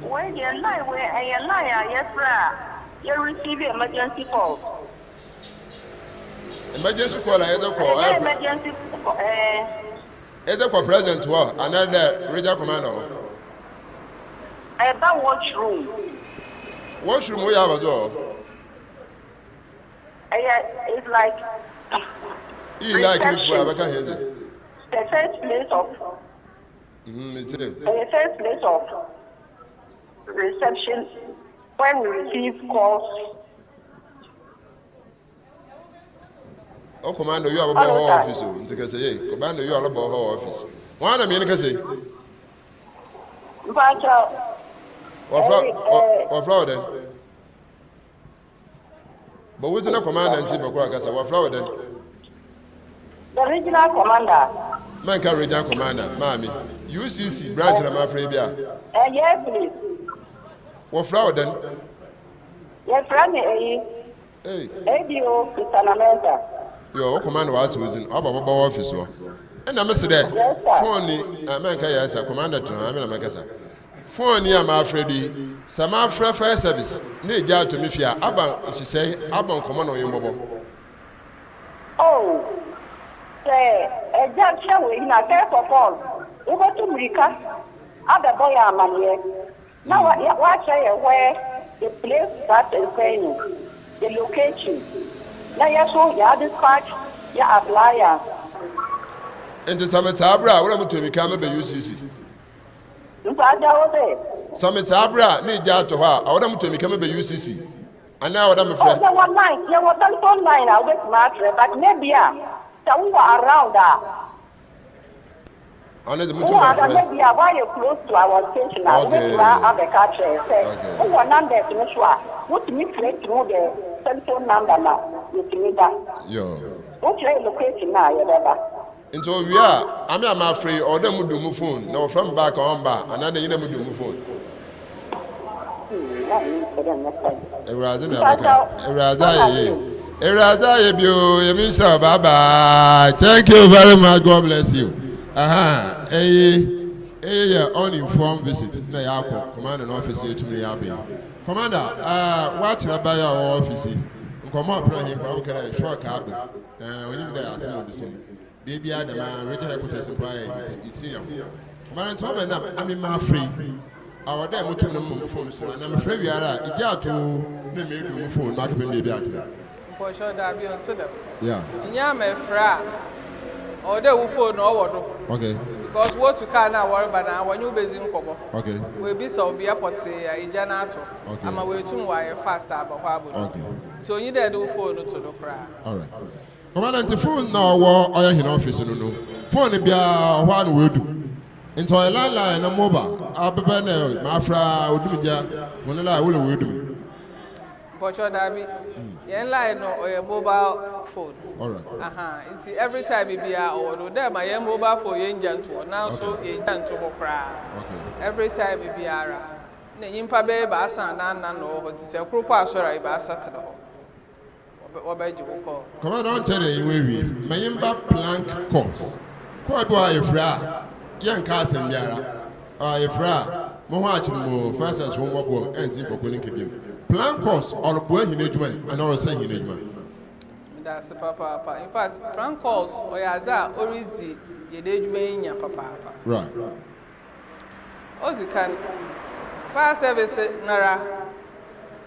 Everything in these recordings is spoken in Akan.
Wei deɛ line wei ɛyɛ line a yɛfrɛ a yɛ receive emergency calls. Emergency call a yɛdze kɔ Ɛyɛ emergency call ɛɛ. Yɛdze kɔ president hɔ anaa dɛ regional commander hɔ. Ɛba watch room. Watch room woyɛ abadze wɔ hɔ. Ɛyɛ it's like Iyi like ne fua reception abɛka hɛn dze. The first place of. Metse. Ɛyɛ first place of reception where we receive calls. O commander oyi a ɔbɛbɔ Hello hɔ sir. office o nti kɛsɛ yei commander oyi a ɔbɛbɔ hɔ office wɔn ana mmienu kɛsɛ yi. Mpakyɛ. Wɔfrɛ wɔfrɛ wo dɛn? Bɔ wo dzin na commander ntsi bɛkor akasa wɔfrɛ wo dɛn? The regional commander. Mɛnka regional commander maame UCC branch na mafrɛ yi bi a. Eh, yes please. Wɔfrɛ wo dɛn? Yɛfrɛ me eyi. Ei. ADO Christiana Mensah. Yo, wo commander w'atse wo dzin, ɔaba bɔbɔ wo office hɔ. Nna mese dɛ, Yes sir. phone yi, ah, mɛnka yes sir, commander tena hɔ, ame na mɛkasa. Phone yi a mafrɛ do yi, sɛ mafrɛ fire service na egya atɔ me fie a, aba nhyehyɛe, aba nkɔmbɔ na ɔnye mbɔbɔ. Oh, sɛ egya kyɛ wei na first of all, wobɛtu mmirika abɛbɔ yɛn amaneɛ na wa woakyerɛ yɛn where the place that is burning, the location, na yɛ so yɛa dispatch yɛ appliance. Ntsi sɛ metse aber a, woara mutu mirika meba UCC. Mpaagya wo se. Sɛ metse aber a na egya atɔ hɔ a, ɔwɔ dɛ mutu mirika meba UCC anaa ɔwɔ dɛ Oh, mefrɛ? yɛwɔ line, yɛwɔ telephone line a wobɛtumi afrɛ but maybe a sɛ wowɔ around a. Ɔno dze Wowɔ mutum ada afrɛ. maybe a woayɛ close to our station a Okay. wobɛtumi abɛka akyerɛ yɛn sɛ Okay. wowɔ numbers no so a wotumi frɛ through the telephone number na yɛtumi ba. Yo. Wokyerɛ yɛn location no a yɛbɛba. Ntsi owie a, ame a mafrɛ yi, ɔwɔ dɛ mudu mo phone na wɔfrɛ me back a ɔmmba a, anaa dɛ nyina mudu mo phone? Ewuradze na ɛbɛka. Ewuradze ayɛ yie. Ewuradze ayɛ bi o. Yɛmi nhyira wo. Bye bye. Thank you very much. God bless you. Aha, eyi eyi yɛ uninformed visit na yɛakɔ commander no office yɛtumi yɛ abɛn. Commander, uh, wakyerɛ ba yi a ɔwɔ office yi. Nkɔmɔ apra hin pa wokɛrɛ short abɛn. Eh, onyim dɛ asɛm a obesi no, beebiara dɛm ara, region headquarters mpo ayɛ itse yaw. Mara ntsi ɔbɛn dɛ ame mafrɛ yi, ɔwɔ dɛ mutum na mema mo phone so anaa mefrɛ wie ara a, igyaa to o na meedu mo phone makɛpem beebi atsena. Mpɔkyɛw daabi ɔnntse dɛm. Yeah. Nnyɛ a mefrɛ a, ɔwɔ dɛ wo phone no ɔwɔ do. Okay. Because wotu car no a wɔreba no a wɔnye wo bedzi nkɔmbɔ. Okay. Woebisa wo bea pɔtsee a egya no atɔ. Okay. Ama woetum wɔayɛ fast aba hɔ abodu. Okay. Ntsi onnyi dɛ edze wo phone no to do koraa. Alright. Commander nti phone na ɔwɔ ɔyɛ hɛn office no no phone biara ɔhɔ a na oedum nti ɔyɛ line line na mobile abɛbɛ na mafrɛ a odum gya hɔn line wole woedum no. Mpɔkyɛw daabi yɛn line no ɔyɛ mobile phone. Alright. Aha nti every time biara ɔwɔ do dɛ ma yɛn mobile phone yɛn gya nto hɔ nanso Okay. yɛn gya nto hɔ koraa. Okay. Every time biara na nyimpa bɛyɛ ebiasa anaa anan na ɔwɔ hɔ nti sɛ kor kɔ asɔr a ebiasa tsena hɔ. Wɔbɛgye wo kɔɔ. Commander ɔnkyɛ dɛ enyiwa ewie ma yɛmba plank course. Kɔɔ bi wɔ hɔ a yɛfrɛ a yɛnka asɛm biara. Ɔɔ yɛfrɛ a moho akyer mo o, fire service fo mbɔboa mu ɛnntse nyimpa ko ne nka biom. Plank course ɔroboa hɛn edwuma anaa ɔresɛɛ hɛn edwuma? Meda ase papaapa. In fact, prank calls ɔyɛ adze a oridzi hɛn edwuma yi nya papaapa. Right. Odzi kan, fire service noara,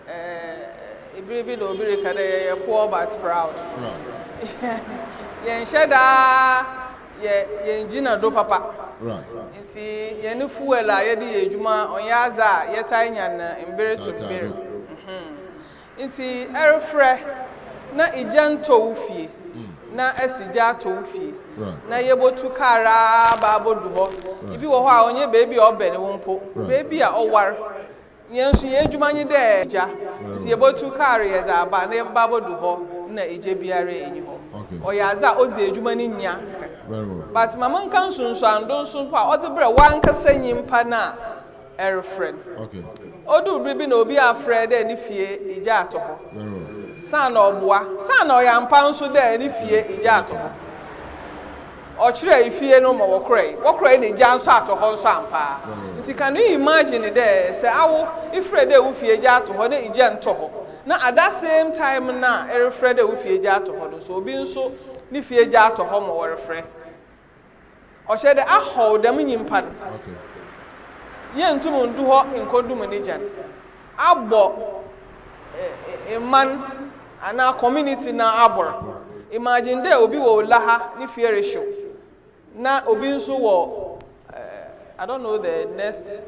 eh, ber bi na obi reka dɛ yɛyɛ poor but proud. Yɛnnhyɛ da ara yɛ yenngyina do papa. Ntsi hɛn fuel a yɛdze yɛ edwuma ɔnnyɛ adze a yɛtaa nya no mber to mber. Ntsi erefrɛ na egya nntɔ wo fie na esi gya atɔ wo fie na yebotu kaar ara aba abodu hɔ. Bi wɔ hɔ a ɔnnyɛ beebi a ɔbɛn wo mpo, beebi a ɔwar. Hɛn so hɛn edwuma nye dɛ gya, ntsi yebotu kaar yɛdze aba na yɛbɛba abodu hɔ nna egya biara nnyi hɔ. Ɔyɛ adze a odzi edwuma no nya. But ma menka nsunsuando so mpo a ɔdze brɛ wankasa nyimpa no a erefrɛ no. Odur ber bi na obi afrɛ dɛ ne fie gya atɔ hɔ. Saana ɔboa? Saana ɔyɛ ampa nso dɛ ne fie gya atɔ hɔ? Ɔkyerɛɛ fie no ma wɔkorɛe. Wɔkorɛe na gya nso atɔ hɔ nso ampa. Ntsi can you imagine dɛ sɛ awo efrɛ dɛ wo fie gya ato hɔ na egya nntɔ hɔ, na at that same time no a erefrɛ dɛ wo fie gya atɔ hɔ no so obi nso ne fie gya atɔ hɔ ma wɔrefrɛ. Ɔkyerɛ dɛ ahɔw dɛm nyimpa no. Yenntum nndu hɔ nnkodum ne gya no. Abɔ man anaa community no abor. Imagine dɛ obi wɔ Olaha ne fie rehyew na obi nso wɔ I don't know the next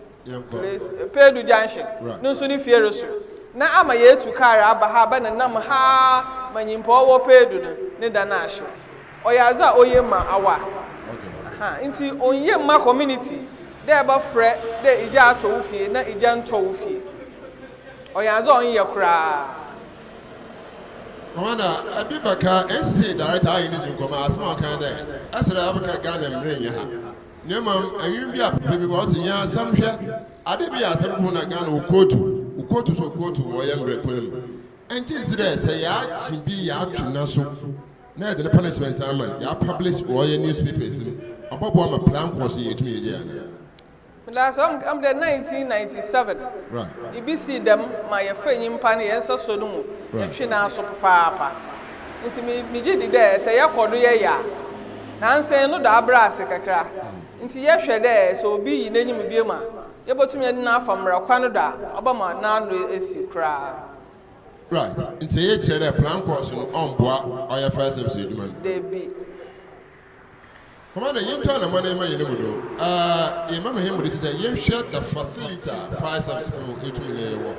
place, Pedu Junction, no nso ne fie rehyew. Na ama yeetu kaar aba ha abɛnenam ha ma nyimpa ɔwɔ Pedu no ne dan ahyew. Ɔyɛ adze a oye ma awa. Aha, ntsi onnye mma community dɛ ebɛfrɛ dɛ egya atɔ wo fie na egya nntɔ wo fie. Ɔyɛ adze a ɔnnyɛ koraa. Commander, bi bɛka NCC director a yɛne dzi nkɔmbɔ, asɛm a ɔka nye dɛ, ɛsɛ dɛ abɛka Ghana mbrɛ nnyɛ ha, na mbom nwom bi a papa bi bɔ, ɔse hɛn asɛm hwɛ, ade bi yɛ asɛm ho na Ghana wɔ kootu, wɔ kootu so kootu wɔyɛ mbrɛ kwan mu. Nngye nndzi dɛ sɛ yɛagye bi yɛatwe n'aso na yɛdze no punishment ama no, yɛapublish wɔ ɔyɛ newspapers mu, ɔbɔboa ma plan kɔ so yeetum yegyae anaa? Last ɔm dɛ 1997, ibi sii dɛm ma yɛfaa nyimpa no hɛn nsa sɔ no mu yɛtwe n'aso papaapa. Ntsi me megye di dɛ sɛ yɛkɔ do yɛyɛ a, naansa yi no do abrɛ ase kakra. Ntsi yɛhwɛ dɛ sɛ obi yi n'enyim bio a, yebotum yɛdze no afa mbra kwan do a ɔbɛma n'ano esi koraa. Right, ntsi iyi kyerɛ dɛ plan course no ɔmmboa ɔyɛ fire service edwuma no? Dabi. Commander, yɛntu anamɔn na yɛmma hɛn mu do. Ah, yɛmma hɛn mu do sɛ yɛnhwɛ the facility a fire service fo etum nye yɛwɔ.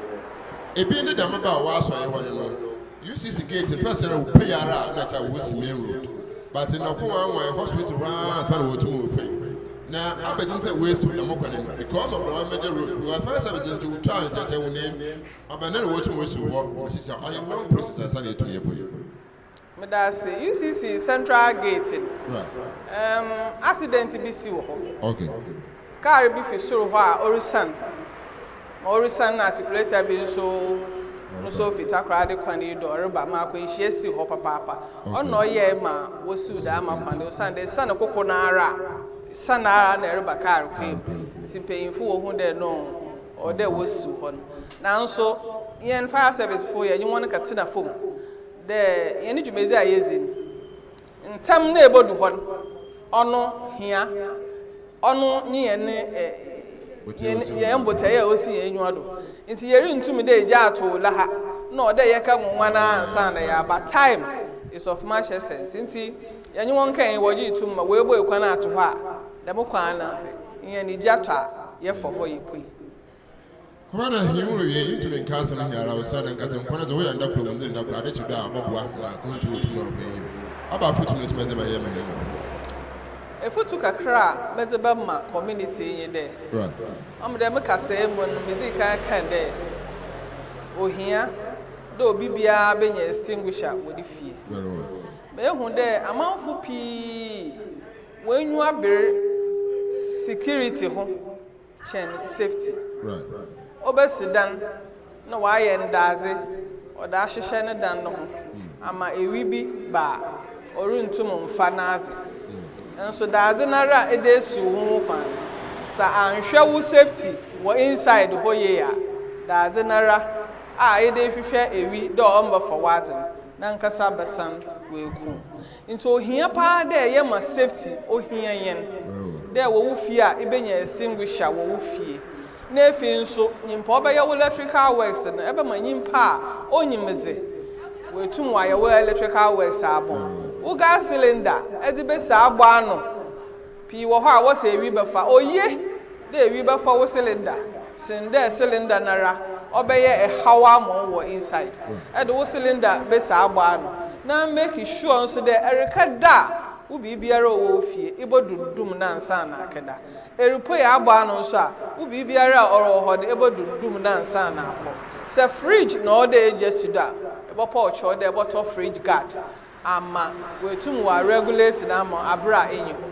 Ebi nye dɛm ba a wɔasɔ hɔ no no, UCC gate no, first no wopue ara a nna kyɛ wosi main road. But ndɛ ɔkɔ wanwan hospital hɔ ara ansa na woetum woepue. Na abɛgye ntsi a woesiw dɛm kwan no because of the one major road, because fire service ntsi wotwaa no kyɛkyɛ wo name, ɔbɛn dɛn na woetum woesiw hɔ ma sisi a ɔyɛ long process ansa na yetum yepue. Medase. UCC central gate no, um, accident bi si wɔ hɔ. Okay. Car bi fi soro hɔ a ɔresian. Ma ɔresian na articulator bi nso no so fi Takoradi kwan yi do ɔreba ma akwanhyia si hɔ papaapa. Ɔno na ɔyɛe ma wosiw daa ma kwan do osiandɛ esian koko no ara a, sian ara na ɛreba kaar kwan mu. Ntsi mpanyimfo wohu dɛ no ɔwɔ dɛ wosiw hɔ no. Nanso hɛn fire service fo yɛnye hɔn kɛtsena famu Dɛ hɛn dwumadzi a yedzi no, ntsɛm na ebodu hɔ no, ɔno hia. Ɔno nye hɛn hɛn hɛn botae a osi hɛn enyiwa do. Ntsi yerunntum dɛ egya ato la ha na ɔwɔ dɛ yɛka nwanwa no ara ansaana yɛaba. Time is of much essence. Ntsi yɛnye hɔn kãe, wɔgyee to mu ma woebue kwan ato hɔ a, dɛm kwan no dze, hɛn gya tɔ a, yɛfa hɔ yepue. Kɔba na hɛn mu wie nntum nnka asɛm hiara osiandɛ nkã tse nkwa no dze woyɛ nda kor mu ndze nda kor ade kye do a ɔbɔboa na akwantu otum akɔ enyim. Ɔba afotu na etum dze ma yɛ ma hɛn mu do. Efotu kakra a medze bɛma community yi nye dɛ, ɔmo dɛ me kasaa mu no midzii kan kãa dɛ ohia dɛ obi biara benya extinguisher wɔ ne fie. Mehu dɛ amamfo pii hɔn enyiwa ber security ho kyɛn safety. Obesi dan na ɔayɛ ndaadze ɔdze ahyehyɛ ne dan no ho ama ewi bi ba a, orunntum mmfa n'adze. Nso daadze noara a edze esiw woho kwan no, sɛ annhwɛ wo safety wɔ inside hɔ yie a, daadze noara a edze rehwehwɛ ewi dɛ ɔmmbɛfa w'adze no, nankasa bɛsan oeku wo. Ntsi ohia paa dɛ yɛma safety ohia hɛn, dɛ wɔ wo fie a ibenya extinguisher wɔ wo fie. Na efei so nyimpa ɔbɛyɛ wo electrical works no ebɛma nyimpa a onyim dze oetum ɔayɛ wo electrical works abɔ wo gas cylinder edze besi abɔ ano. Pii wɔ hɔ a wɔsɛ ewi bɛfa. Oye dɛ ewi bɛfa wo cylinder sen dɛ cylinder noara ɔbɛyɛ haw ama wo wɔ inside. Edze wo cylinder besi abɔ ano na make sure so dɛ erekɛda a wo biribiara a ɔwɔ wo fie ibodundum no ansaana akɛda. Erupuei abɔ ano so a, wo biribiara a ɔwɔ hɔ no ebodundum no ansaana akɔ. Sɛ fridge na ɔwɔ dɛ egya si do a, ebɔpɔw kyɛw dɛ ebɔtɔ fridge guard ama oetum ɔaregulate no ama wo aber a innyi hɔ.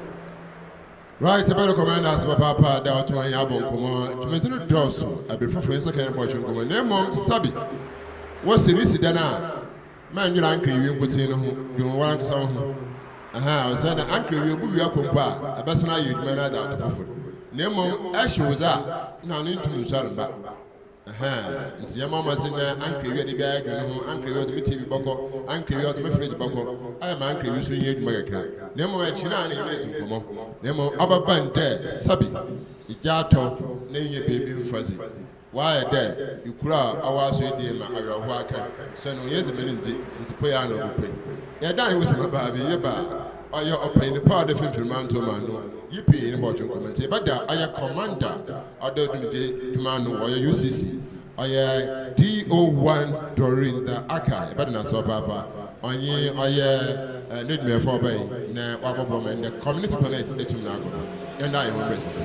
Right, yɛbɛ recommend ase papaapa dɛ ɔto hɛn abɔ nkɔmbɔ. Dwumadzi no dɔɔ so, aber fofor yɛnsa ka hɛn bɔhwɛ nkɔmbɔ. Na mbom sabi, wɔse risi dan a, mma nnwer anker ewie nkotsee no ho, dwen woarankasa woho. Aha, ɔsɛ na ankara wie obu wia kɔ mpo a, ɛbɛsan ayɛ adwuma no ade ato foforɔ. Na mmom ɛhyew dze a, na ano ntum nsɔre mba. Aha, nti yɛma ɔma se na ankara wie de biara adwene ho, ankara wie ɔde me TV bɔkɔ, ankara wie ɔde me fridge bɔkɔ, ayɛ ma ankara wie so nyɛ adwuma kakra. Na mmom akyi no a na yɛne adi nkɔmmɔ. Na mmom ɔbɛba ndɛ sabi, gya atɔ na ɛnyɛ beebi mfa dzi. Wayɛ dɛ ekuro a ɔwɔ aso die ma awerɛhoɔ aka sɛ no ɔyɛ dzimani ndzi nti poe a na ɔbɛpoe. Yɛda yɛn wosima baabi yɛba a ɔyɛ ɔpanyin pa a ɔde fimfiri manto ma no yi pii ne bɔtwe nkɔmɔ nti yɛbɛda ɔyɛ commander ɔde dwumadie dwuma no ɔyɛ UCC ɔyɛ DO1 Dorinda Aka, yɛbɛda n'ase papaapa, ɔnye ɔyɛ ne dwumayɛfoɔ ɔbɛyi na wabɔbɔ ma ndɛ Community Connect etum na akɔ do. Yɛnda yɛn ho mbrɛ sisi.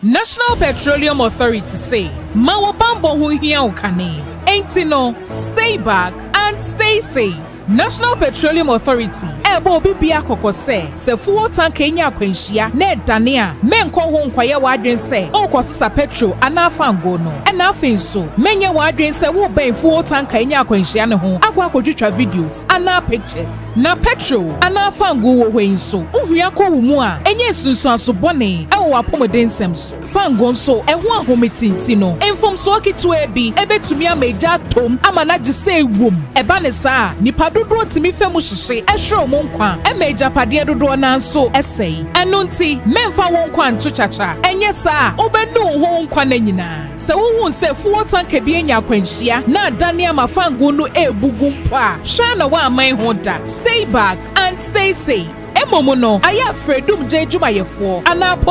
National Petroleum Authority se, ma wo bambɔ ho hia wo kane. Enti no, stay back and stay safe. National Petroleum Authority ɛbɔ obi bia kɔkɔ sɛ fuel tank enya akwanhyia na ɛdane a, menkɔ ho nkɔyɛ w'adwen sɛ wokɔsesa petrol anaa fango no. Ɛna afei nso, menyɛ w'adwen sɛ wobɛn fuel tank enya akwanhyia ne ho akɔ akɔtwitwa videos anaa pictures. Na petrol anaa fango wɔ hɔ yi nso, wohua kɔ wo mu a, ɛnyɛ nsunsuanso bɔne ɛwɔ w'apɔmuden nsɛm so. Fango nso, ɛho ahometinti no, mfomsoɔ ketewa bi ɛbɛtumi ama egya atom ama n'agye sɛ ewom. Ɛba ne saa, nipa dodoɔ tumi fɛ mu hyehye ɛhwere wɔn nkwa ɛma agyapadeɛ dodoɔ naa nso ɛsɛe. Ɛno nti, mɛmfa wɔn nkwa nto kyakya. Ɛnyɛ saa, wobɛnu wo ho nkwa no nyinaa. Sɛ wohu sɛ fuel tanker bi anya akwanhyia na adane ama fango no ebugu mpo a, hwɛ na woaman ho da. Stay back and stay safe. Mmom no, ayɛ afrɛdum gye adwumayɛfoɔ anaa.